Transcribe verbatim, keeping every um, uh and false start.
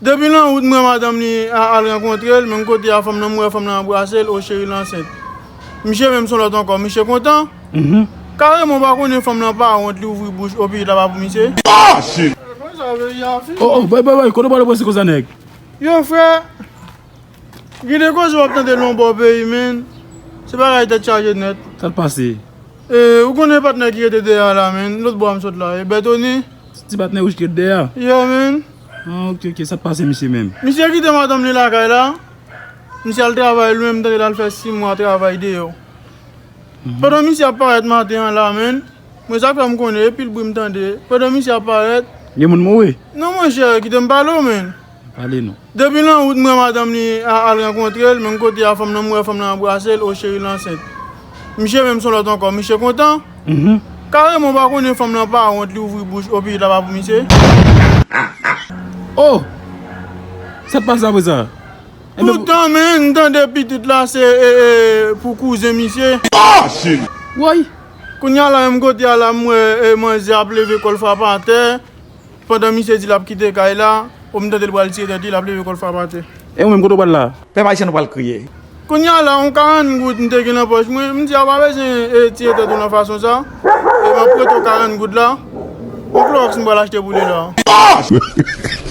Depi nan wout, m wè madanm li a, al rankontre l, menm kote a fanm nan, m wè fanm nan anbrase l, o cheri l ansent. Misye menm se yon lòt ankò, misye kontan. Mhm. Kareman, w pa konnen fanm nan pa wont, li ouvri bouch, o pitit la pa pou misye. Ah, shit! Kòman sa, peyi a fini? Oh, oh, boy, boy, boy, kote w pral pran konsa, nèg? Yo, frè, gen de koze w ap tande l yon bò peyi, men se bagay tèt chaje nèt. Sa t pase? E, ou konnen patnè ki rete dèyè a la, men, lòt bò a m sot la, e Bètoni. Ti patnè wouj ki rete dèyè a? Yeah, men. Ah, ok, ok, sa t pase misye menm? Misye kite madanm li lakay la. Misye al travay lwen, m tande l al fè sis mwa travay deyò. Mhm. Pandan misye ap parèt maten an la, men, mwen sa k fè m konnen, e pil bri m tande. Pandan misye ap parèt. Gen moun mouri? Non, monchè, kite m pale w, men. Pale non. Depi nan wout, m wè madanm li a, al rankontre l, menm kote a fanm nan, m wè fanm nan anbrase l, o cheri l ansent. Misye menm se yon lòt ankò, misye kontan. Mhm. Kareman, w pa konnen fanm nan pa wont, li ouvri bouch, o pitit la pa pou misye. Oh! Sa t pase apre sa? Enben, poutan, men, m tande pitit la se, e, e, pou kouzen misye. Ah, shit! Woy! Kounye a la, menm kote a la, m wè, e, manzè ap leve kò l frape atè. Pandan misye di l ap kite kay la, o m tande l pral tiye tèt li, l ap leve kò l frape atè. E ou menm, kote w pral la? Pèp ayisyen, nou pral kriye. Kounye a la, yon karant goud m te gen nan pòch mwen, m di a w pa bezwen, e, tiye tèt ou nan fason sa. E m ap prete w karant goud la. Yon klowòks m pral achte pou li la.